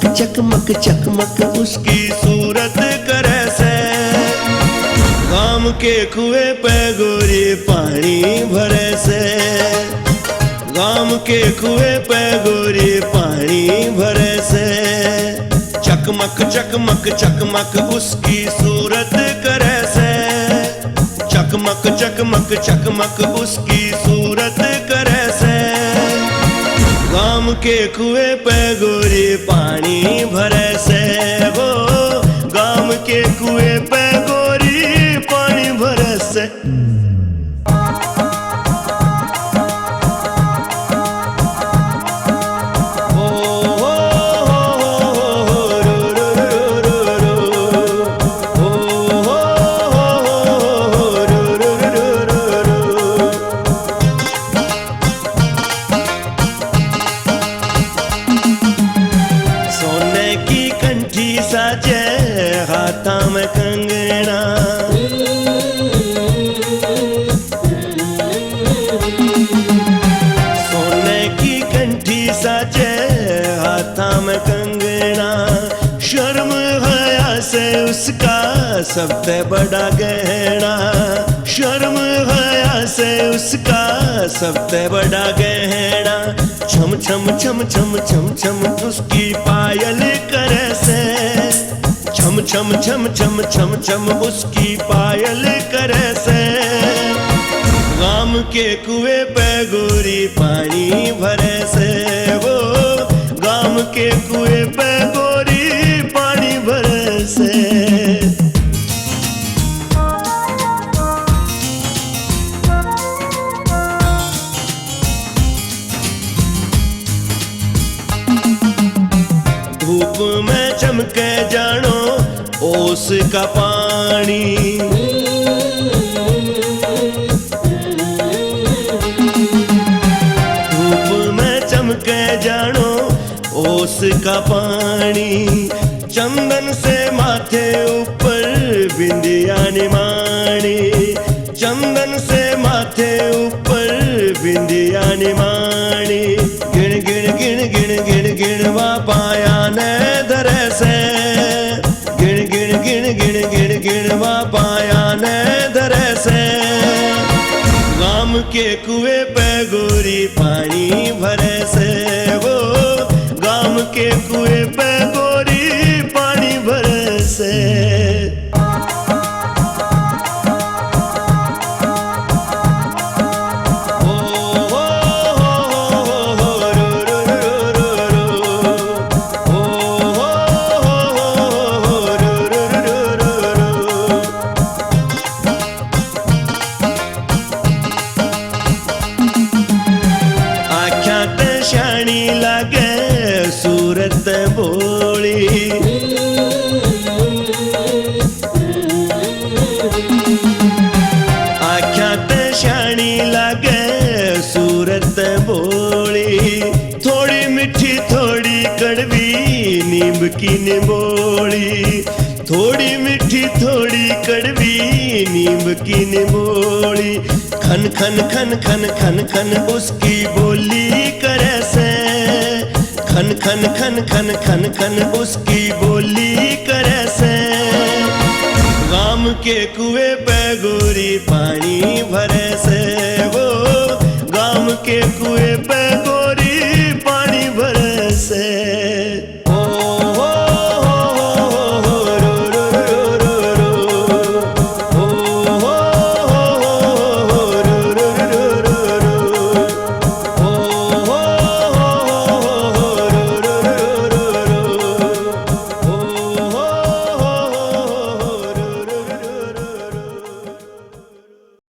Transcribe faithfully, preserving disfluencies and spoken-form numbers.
चकमक चकमक उसकी सूरत करे से। गाम के कुएं पे गोरी पानी भरे से। गाम के कुएं पे गोरी पानी भरे से। चकमक चकमक चकमक उसकी सूरत करे से। चकमक चकमक चकमक उसकी सूरत करे से। गाम के कुएं पे गोरी पानी भरे से। वो गाम के कुएं पे गोरी पानी भरे से। सोने की कंठी साजे हाथां में कंगना। सोने की कंठी साजे हाथां में कंगना। शर्म हया से उसका सबते बड़ा गहना। शर्म हया से उसका सबते बड़ा गहना। छम छम छम छम छम छम उसकी पायल करे से। छम छम छम छम छम छम उसकी पायल करे से। गाम के कुएं पे गोरी पानी भरे से। वो गाम के कुएं पे गोरी पानी भरे से। धूप में चमके जानो ओस का पानी। धूप में चमके जानो ओस का पानी। चंदन से माथे ऊपर बिंदिया निमानी। चंदन से माथे ऊपर बिंदिया निमानी। गिण गिण गिण गिण गिण गिण वा पाया ने धरे से। गिण गिण गिण गिण गिण गिण वा पाया ने धरे से। गाम के कुएं पे गोरी पानी भरे से। वो गाम के कुएं पे गोरी पानी भरे से। आख्यां ते श्याणी लागे सूरत भोली। आख्यां ते श्याणी लागे सूरत भोली। थोड़ी मीठी थोड़ी कड़वी नींब की निंबोली। थोड़ी मीठी थोड़ी कड़वी नींब की निंबोली। खन खन खन खन खन खन उसकी बोली करे से। खन खन खन खन खन खन उसकी बोली करे से। गाम के कुएं पे गोरी पानी भरे से। वो गाम के कुएं